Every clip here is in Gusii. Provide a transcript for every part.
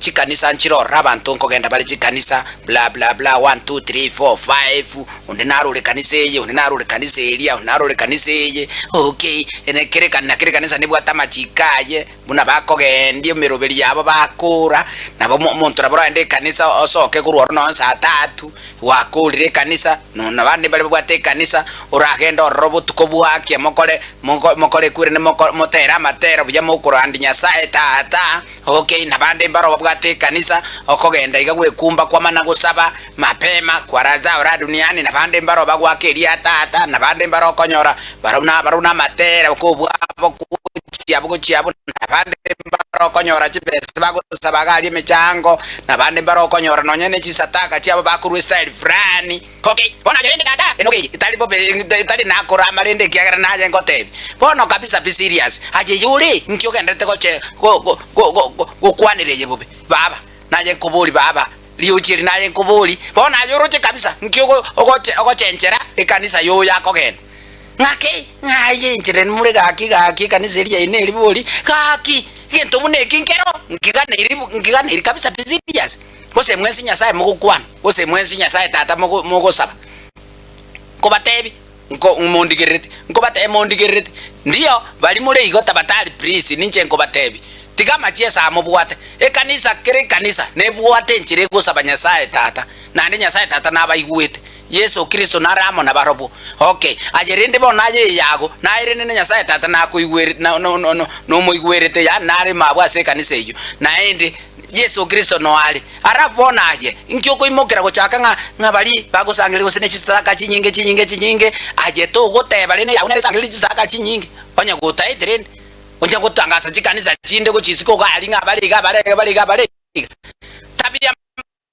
Chikanisa nchire ororo abanto nkogenda bare chikanisa bla bla bla one two three four five, onde narure kanisa eye, onde narure kanisa eria, onde narure kanisa eye, okay, ene kere na kere kanisa nebwate amachiko aye, buna bakogendia emeroberi yabo bakora, nabo omonto nabo oragende ekanisa osoke korwa ororo nonye saa tatu, gwakorire ekanisa, nonya abande mbare babwate ekanisa, oragende ororo botuko bwakia mokore moko mokore ekwerende moko motere amatero buya mokorandia Nyasaye Tata, okay, nabande mbaro babwate ekanisa, okogenda iga gwekumba kwamana gosaba mapema kwa zao la duniani, nabande mbaro bagoaka eria Tata, nabande mbaro okonyora barabwo nabarabwo namatera kobwabo gochia abwo gochia abwo, nabande mbaro okonyora chibesa bagosaba iga aria emechango, nabande mbaro okonyora nonya ne chisataka chiabo bakorwa estyle fulani. Okay, bono aye rende tata, enoka eye etari bobe etari nakorama rende ekiagera naye ngotebia. Bono kabisa be serious, aye eye ore nki ogenderete goche go go go go gokwanera eye bobe? Baba, naye nkobori baba, riochi eri naye nkobori, bono aye oroche kabisa nki ogo ogoche ogochenchera ekanisa yoyo akogenda. Ng'aki? Ng'a aye inche more gaki gaki ekanisa eria yaino eri bori, gaki, egento buna eki nkero, nkiganeiri nkiganeiri kabisa be serious. Gose mwensi Nyasae mogokwana, gose mwensi Nyasae Tata mogo mogosaba. Nkobatebi, nko mondigerereti, nkobatebi mondigerereti, ndiyo, baria more igo tabatari please, ninche nkobatebi, tiga amachiesa aa mobwate. Ekanisa, kera ekanisa nebwate enchera egosaba Nyasae Tata, naende Nyasae Tata nabaigwete. Yeso Kristo nare amo nabarobwo. Okay, aye rende bono aye eyago, naye rende na Nyasae Tata nakoigwere na no no no nomoigwerete, yaani nare mabwo ase ekanisa eyio, naende Yeso Kristo noyo are. Alafu bono aye, inki okoimokera gochaka ng'a ng'a baria bagosangereria gose ne chisataka chinyinge chinyinge chinyinge, aye togoteba rende yago nere esangererie chisataka chinyinge, onye gotaete rende, onye gotangasa chikanisa chinde gochia isiko iga aria ng'a bare iga bare iga bare iga bare iga. Tabia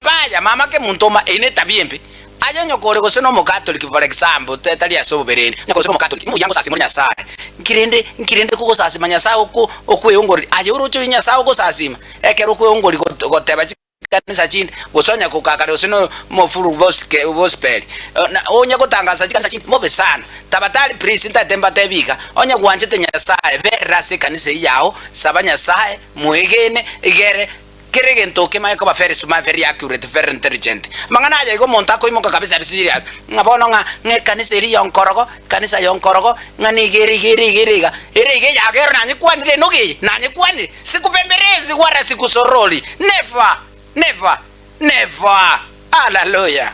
mbaya, mama kemonto oma, eyio netabia embe. Aye onye kore gose nomokatoliki for example, tari ase obobe rende, onye kore gose nomokatoliki, mbuya ngosasima ore Nyasae, nki rende nki rende kogosasima Nyasae oko okweongoreria? Aye oroche oyio Nyasae ogosasima, ekero okweongoria got goteba chikanisa chinde, gose onye kokakare gose no omofuru bosike gospel, na onye gotangasa chikanisa chinde, mbobe sana. Tabatari please ntaete mbatebi iga, onye gwanchete Nyasae, berera ase ekanisa eyio yao, saba Nyasae, moegene, egere Kera egento okemanye koba very smart, very accurate, very intelligent. Amang'ana aya igo omonto akoimoka kabisa abe serious, ng'a bono ng'a ng'a ekanisa eria yonkorogo, ekanisa yonkorogo, ng'a nigo ere iga ere iga ere iga, ere iga eyagero nanyekwanire enoga eye, nanyekwanire, sikubembelezi wala sikusorori, never, never, never, hallelujah.